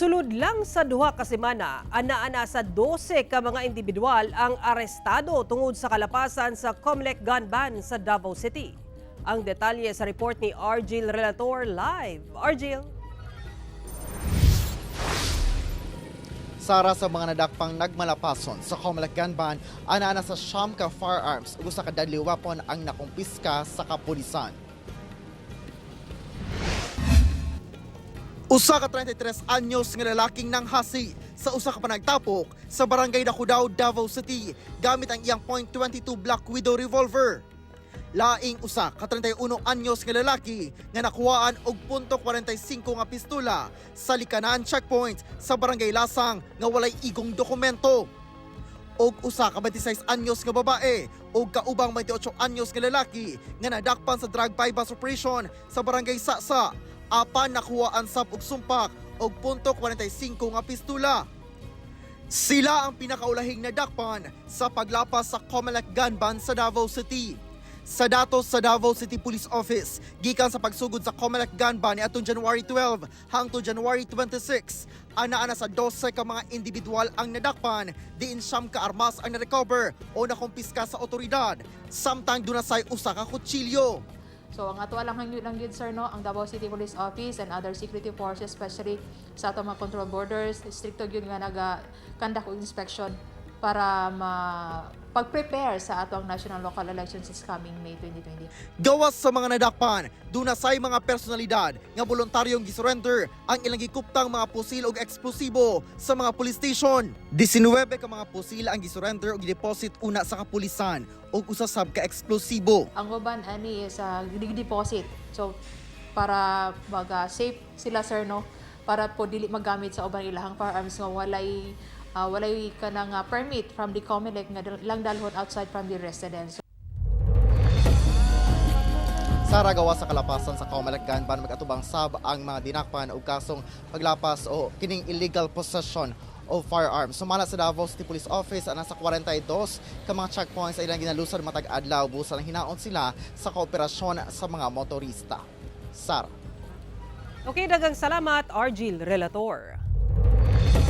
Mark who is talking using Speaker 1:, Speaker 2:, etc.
Speaker 1: Sulod lang sa 2 ka semana, ana-ana sa 12 ka mga individual ang arestado tungod sa kalapasan sa Comelec gun ban sa Davao City. Ang detalye sa report ni Argil Relator live. Argil?
Speaker 2: Sara, sa mga nadakpang nagmalapason sa Comelec gun ban, ana-ana sa 9 ka firearms ug 1 ka deadly weapon ang nakumpiska sa kapulisan. 1 ka 33 anyos nga lalaking nanghasi sa usa ka panagtapok sa Barangay Dacudao, Davao City gamit ang iyang .22 Black Widow revolver. Laing 1 ka 31 anyos nga lalaki nga nakuhaan og .45 nga pistola sa Likanan checkpoint sa Barangay Lasang nga walay igong dokumento. Og 1 ka 26 anyos nga babae og kaubang 28 anyos nga lalaki nga nadakpan sa drug buy-bust operation sa Barangay Sasa apan nakuhaan sab og sumpak og .45 nga pistola. Sila ang pinakaulahing nadakpan sa paglapas sa Comelec gun ban sa Davao City. Sa datos sa Davao City Police Office, gikan sa pagsugod sa Comelec gun ban niadtong January 12 hangtod January 26, ana-ana sa 12 ka mga individual ang nadakpan, diin 9 ka armas ang na-recover o nakumpiska sa otoridad, samtang duna say 1 ka kutsilyo.
Speaker 3: So ang ato lang hangyo lang gyud, sir, no, ang Davao City Police Office and other security forces, especially sa atong mga control borders, strikto gyud nga naga conduct og inspection para ma pag-prepare sa atong national local elections this coming May 2020.
Speaker 2: Gawas sa mga nadakpan, duna say mga personalidad nga voluntaryong gisurrender ang ilang gikuptang mga pusil ug eksplosibo sa mga police station. 19 ka mga pusil ang gisurrender ug gideposit una sa kapulisan ug usa sab ka eksplosibo.
Speaker 3: Ang uban ani is deposit. So para mag safe sila, sir, no, para po dili magamit sa uban ilahang firearms nga walay kanang permit from the COMELEC nga ilang dalhon outside from the residence.
Speaker 2: Sara, gawas sa kalapasan sa Comelec gun ban, mag-atubang sab ang mga dinakpan og kasong paglapas o kining illegal possession of firearms. Sumala sa Davao City Police Office, ang nasa 42 ka mga checkpoints ay ilang ginalusad matag adlaw busa nang hinaon sila sa kooperasyon sa mga motorista. Sara.
Speaker 1: Okay, daghang salamat, Argil Relator.